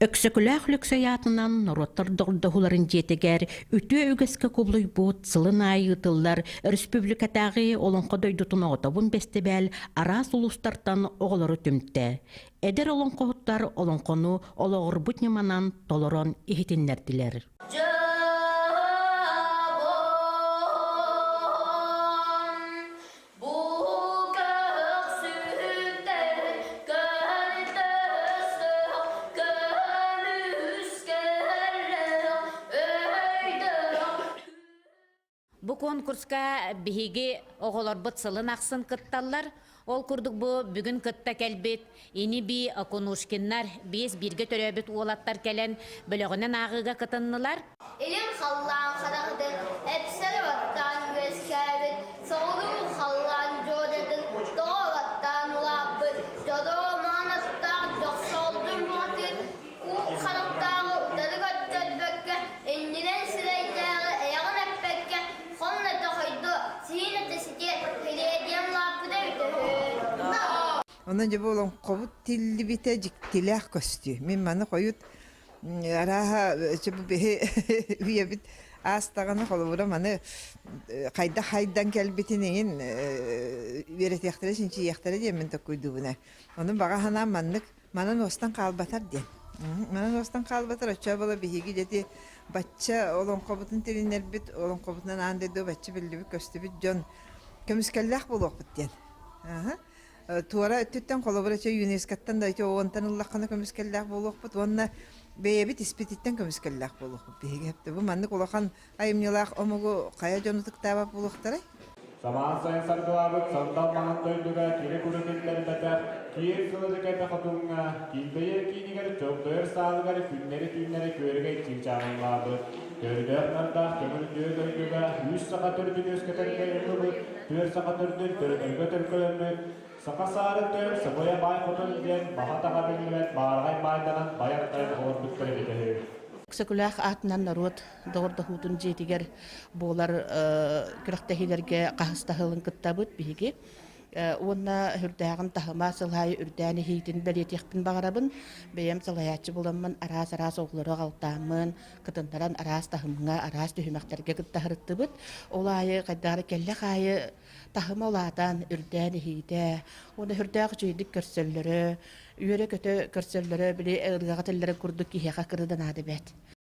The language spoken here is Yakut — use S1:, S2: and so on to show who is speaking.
S1: Өксөкүлээх Өлөксөй аатынан норуоттар доҕордоһууларын дьиэтигэр үтүө үгэскэ кубулуйбут сылын аайы ыытыллар өрөспүүбүлүкэтээҕи Олоҥхо дойдутун оҕотобун бэстибээл араас улуустартан оҕолору түмтэ. Эдэр олоҥхоһуттар олоҥхону олоҕурбут ньыманан толорон иһитиннэрдилэр.
S2: Бу көхсүттэн көнтөстөх көмүскэллэх өйдөөх.
S3: Бу конкурска биһиги оҕолорбут сылын ахсын кытталлар. Ол курдук бу бүгүн кытта кэлбит ини-бии Окунушкиннар биэс бииргэ төрөөбүт уолаттар кэлэн бөлөҕүнэн ааҕыыга кытыннылар.
S2: Илин халлаан хараҕытын эпсэри баттаан үөскээбит, соҕуруу халлаан дьуодатын тоҕо баттаан улааппыт, дьодоо маанаттаах дьохсоолдун бухатыыр уу харахтааҕы утары көрдөрбөккө, иннинэн сирэйдээҕи айаҕын эппэккэ, хонно хойдо, сиин этэ ситиэ, килиэдиэн лааппыта үтүһү.
S4: Онон дьэ бу олоҥхобут тиллибитэ дьиктилээх көстүү. Мин маны хойут арааһа биһи үйэбит аастаҕына холобура маны хайдах хайдан кэлбитин иҥин үөрэтиэхтэрэ чинчийиэхтэрэ диэммин токкуйдуубун ээ. Ону баҕа санаам маннык манан уостан хаалбатар диэн. Манан уостан хаалбатар оччо буола биһиги дьэти бачча олоҥхобутун тилиннэрбит, олоҥхобутунан аан дойду бачча биллибит-көстүбүт дьон көмүскэллээх буолуохпут диэн. Туора өттүттэн холобура чэ ЮНЕСКОттан да ити уонтан ыллаххына көмүскэллээх буолуохпут уонна бэйэбит испититтэн көмүскэллээх буолуохпут биһиги бу маннык улахан айымньылаах омугу хайа дьон ытыктаабат буолуохтарай?
S5: Самаан сайын саргылаабыт сандал маҥан дойдуга кири-куру киллэрбэтэх, киэр сылы кэтэ хотуҥҥа, килбэйэр киинигэр чогдойор саалыгар күннэри-түүннэри күөрэгэй чыычааҕылаабыт. Көрдөөх-нардаах көҥүл үтүө дойдуга үс саха төрдүн үөскэтэргэ ыллыбыт, түөрт саха төрдүн төрөтөргө төлкөлөммүт, саха саарын тойон Сабыйа баай хотун диэн баһа-таҕа биллибэт баараҕай баайданан байан-тайан олорбуттар эбитэ үһү.
S6: Өксөкүлээх аатынан норуот доҕордоһуутун дьиэтигэр буолар күрэхтэһиилэргэ хаһыстаһылын кыттабыт биһиги. Уонна үрдээҕин таһыма сыл аайы үрдээн иһиитин бэлиэтиэхпин баҕарабын. Бэйэм салайааччы буоламмын араас-араас оҕолору аҕалтааммын, кытыннаран араас таһымҥа, араас түһүмэхтэргэ кыттаһырыттыбыт. Ол аайы хайдах эрэ кэллэх аайы таһыма улаатан, үрдээн иһиитэ, уонна үрдээх үчүгэйдик көрсөллөрө, үөрэ-көтө көрсөллөрө, били ырыаҕа тиллэрин курдук киһиэхэ кырыда наада эбээт.